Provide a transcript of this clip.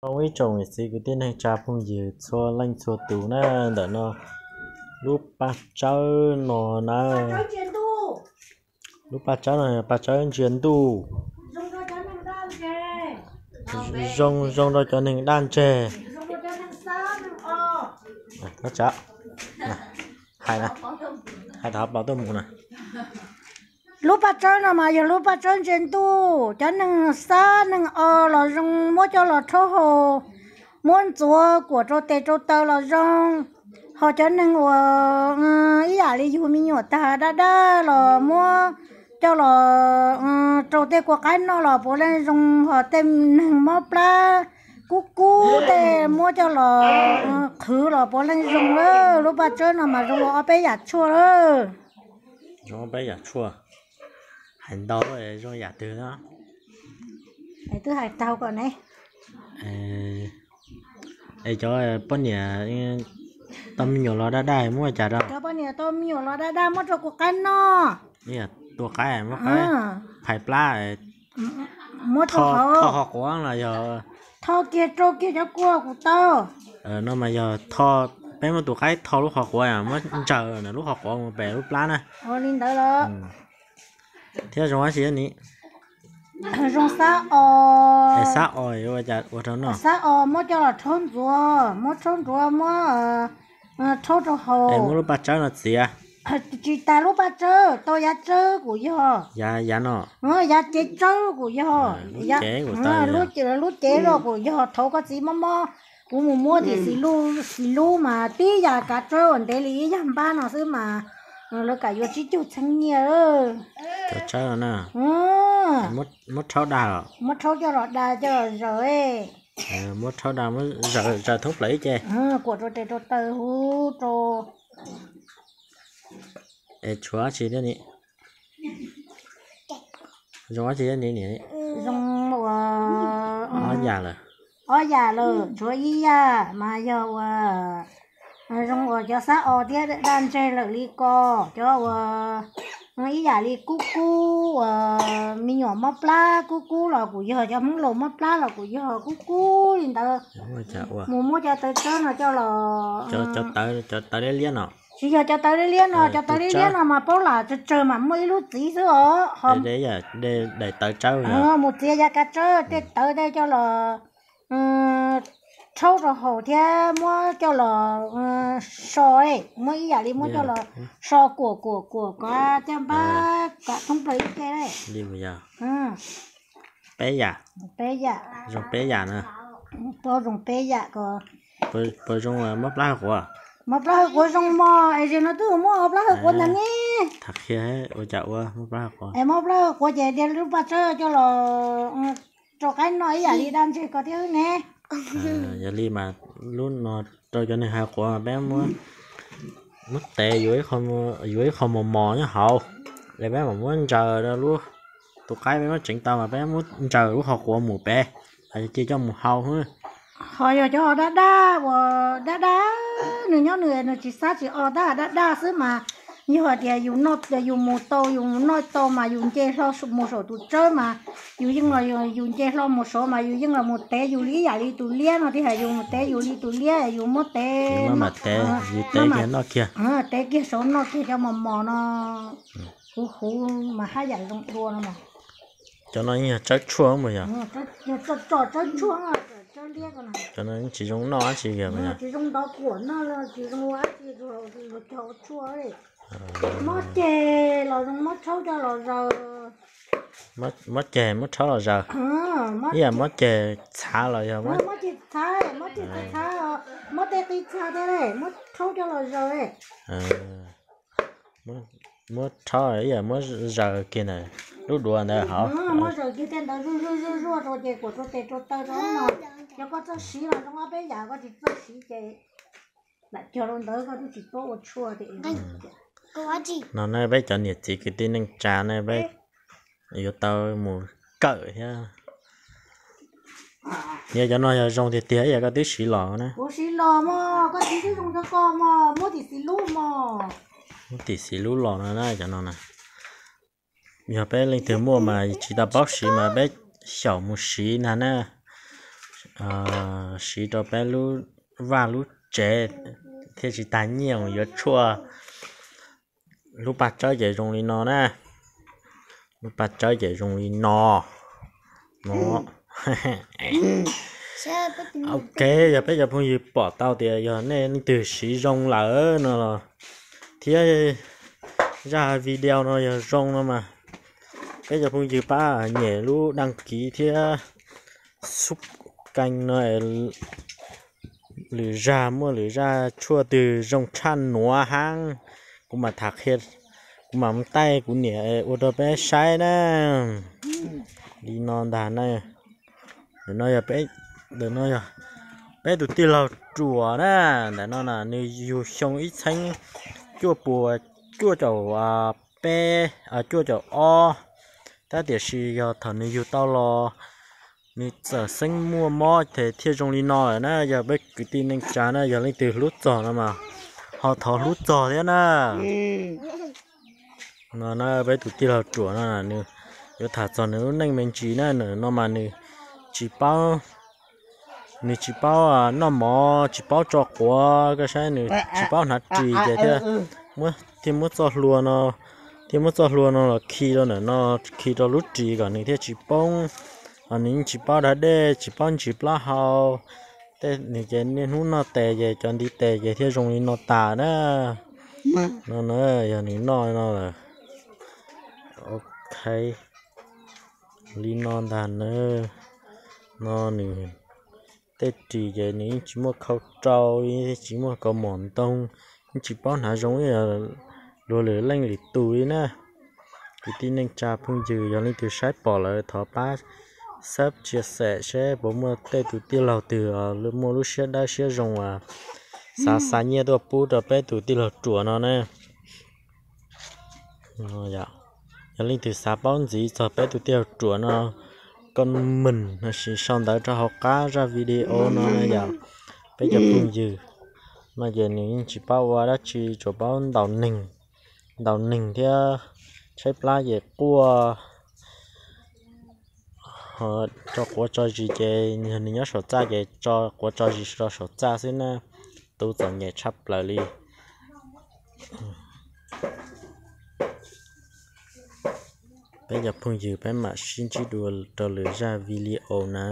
Zoo ib tsoom niam txiv kwv tij neej tsa phooj ywg txhua leej txhua tus na, ntawm no lub paj tsawb no na, lub paj tsawb no paj tsawb ntsia ntuj, zoo zoo rau cov neeg daj ntseg. Hais, hais tom pau tuaj mus na. Lub paj tsawb no mas yog lub paj tsawb ntsia ntuj, cov neeg xab neeg os los zoo muab coj los rhaub haus, muab ntxuav kuam rau tes rau taw los zoo. Ho cov neeg uas ib yam li yug me nyuam tag daj daj los muab coj los rau tej kua qaib noj los puav leej zoo, ho tej neeg mob plab kub kub tej muab coj los qhwv los puav leej zoo. Lub paj tsawb no mas zoo ua ob peb yam tshuaj lawm. Zoo ob peb yam tshuaj. Hais ntau, zoo yam twg no? Twb hais tau kom ne. Es cov poj niam tau me nyuam los daj daj muab cas rau? Cov poj niam tau me nyuam los daj daj muab rau kua qaib noj. Tua qaib, muab qaib, phais plab, muab rau hauv qhov quav los yog tho kiag rau kiag cov kua kuv tau. No mas yog tho, peb muab tus qaib tho lub qhov quav, muab ntsaws lub qhov quav mus pem lub plab na. Li ntawd los. Thiab zoo dab tsi ni? Zoo xab os. Xab os yuav ua cas ua rau noj? Xab os muab coj los rhaub ntxuav, muab rhaub ntxuav, muab rhaub rau haus. Muab lub paj tsawb no txiav. Tsis tas lub paj tsawb, tau yav tsawb kuj yog. Yav no, yav cev tsawb kuj yog. Lub cev los kuj yog. Thaum koj txiv mob mob, kuv mus muab tim xis lub, xis lub mas tib yam kav tsawb uas ntev li ib yag npab no xwb mas lawv kam yuav tsib caug txheeb nyiaj. Cov tsawb no na. Muab rhaub dag los? Muab rhaub coj los dag coj los zaws. Muab rhaub dag, muab zaws thoob plaws ib ce. Kuam rau tes rau taw huv rau. Es tshuav dab tsi thiab ni? Zoo dab tsi thiab ni? Zoo ua ob yam lawm. Ob yam lawm, tshuav ib yam mas yog ua zoo ua cov xab os thiab daj ntseg lawm li ko. Cov ua ib yam li kub kub, ua me nyuam mob plab kub kub los kuj yog, cov Hmoob laus mob plab los kuj yog, kub kub li ntawd. Mus muab cov tawv tsawb no coj los. Cov tawv liab liab no. Tsis yog cov tawv liab liab no, cov tawv liab liab no mas paub lam tsawg tsawg mas muaj ib lub txiv xwb os. Daim tawv tsawb, mus txiav yav kav tsawb tej tawv tej coj los rhaub rau haus thiab muab coj los so, muab ib yam li muab coj los so kuam kuam kuam kom caj npab kam thoob plaws ib ce li. Peb yam. Peb yam. Zoo peb yam na. Puas zoo peb yam ko? Puas zoo mob plab hawv quav? Mob plab hawv quav zoo mog, es zaum no twb muab mob plab hawv quav ntag ne. Tham qhia ua cas ua mob plab hawv quav. Es mob plab hawv quav ces tias lub paj tsawb coj los rau qaib noj ib yam li daj ntseg ko thiab ne. Yog li mas lub no rau cov neeg hawv quav mas peb muab, muab tev yuav ib qho mos mos nyob hauv, es peb mam muab ntsaws rau lub, tus qaib peb muab tseev tau mas peb muab ntsaws lub qhov quav mus pem, ces coj mus hau. Ho yog cov daj daj uas daj daj, nws nyob nws nws tsis xab tsis os, tab daj daj xwb mas yog hais tias yus noj, yus mus tau yus noj tau mas yus nce hlo mus saum tus tsawb mas yus yeej los, yus nce hlo mus saud mas yus yeej los mus tev yus li ib yam li tus liab no tiag, yus mus tev yus li tus liab, yus muab tev, yus tev kiag noj kiag, tev kiag saud noj kiag cov mos mos no, huv huv mas haj yam zoo dua no mas. Cov no yeej yog tsawb tshuaj mas yog. Tso tsawb tshuaj, tsawb liab ko na. Cov no tsis zoo noj dab tsi kiag mas yog. Tsis zoo ntov kuam noj, tsis zoo ua dab tsi, luag cog ua tshuaj. Mob ceg los zoo, mob tshaub coj los zaws. Mob ceg muab tshaub los zaws. Ib yam mob ceg txhav los yog mob ceg txhav, mob ceg txhav, mob tej qi txha thiab, muab tshaub coj los zaws. Muab tshaub ib yam muab zaws kiag ntawm lub duav ntawd hov. Muab zaws kiag tej ntawd zuj zuj zuj zuaj rau ces kuam rau tes rau taw rau no. Yog koj txawj siv los zoo ob peb yam, koj tsis txawj siv ces lam cog rau ntawd koj twb tsis paub ua tshuaj tias. No ne peb cov niam txiv kwv tij neej tsa ne peb yuav tau mus kawm thiab. Yog cov no yog zoo tiag tiag ib yam koj twb siv los na. Kuv siv los mog, koj siv twb zoo rau koj mog, muab tim xis lub mog. Muab tim xis lub los no na cov no na. Yog peb leej twg muaj mas tsis tau paub siv mas peb xyaum mus siv ntag na. siv rau peb lub vaj lub tsev thiaj tsis tag nyiaj mus yuav tshuaj. Lub paj tsawb ces zoo li no na. Lub paj tsawb ces zoo li no. No. Ok, yog peb cov phooj ywg pom tau tias yog nej leej twg siv zoo lawm no los thiab zaj video no yog zoo no mas peb cov phooj ywg pab nyem lub đăng ký thiab subscribe no. Lwm zaj muaj lwm zaj tshuaj twg zoo tshaj nuav hab kuv mam tham qhia, kuv mam taij kuv niam ua rau peb saib na. Li no ntag na. Ntawm no yog peb, ntawm no yog peb tus tij laug ruam na. Ntawm no na nws yug xyoo ib txheeb cuaj puas cuaj caum peb, cuaj caum ob, tab tiam sis yog thaum nws yug tau los nws txawm xeeb muaj mob thiaj zoo li no lawm na. Yog peb kwv tij neej tsa na, yog leej twg hlub txog no mas ho thov hlub txog thiab na. No na, peb tus tij laug ruam no nws yuav tham txog nws lub neej me ntsis na. Ntawm no mas nws tsis paub, nws tsis paub noj mov, tsis paub tso quav, koj saib nws tsis paub hnav ris ces thiaj, thiaj muab txoj hlua no, thiaj muab txoj hlua no los khi rau ntawm no, khi rau lub ris kom nws thiaj tsis poob. Ho nws yeej tsis paub da dej, tsis paub ntsis plaub hau. Tej nws ces niaj hnub noj tes ces cov ntiv tes ces thiaj zoo li no tas na. No na, yog nws noj no lawm. Ok, li no ntag na. No nws tej ris ces nws yeej tsis muaj khau rau, yeej tsis muaj kaus mom ntoo, yeej tsis paub hnav zoo ib yam luag lwm leej lwm tus li na. Kwv tij neej tsa phooj ywg, yog leej twg saib pom lawm thov pab sub chia sẻ seb puas muaj tej tus tij laug twg muaj lub siab dawb siab zoo as xav xa nyiaj tuaj pub rau peb tus tij laug ruam no na. Yog leej twg xav paub ntxiv txog peb tus tij laug ruam no, comment los sis sau ntawv rau hauv qab zaj video no na yom. Peb cov phooj ywg no ces nws yeej tsis paub ua dab tsi, tsuas paub ntaus neeg, ntaus neeg thiab tshaib plab ces quaj, tso quav tso zis ces yog nws nyob saum txaj ces tso quav tso zis rau saum txaj xwb na. Tub txom nyem tshaj plaws li. Peb cov phooj ywg, peb mam sib ntsib dua rau lwm zaj video na.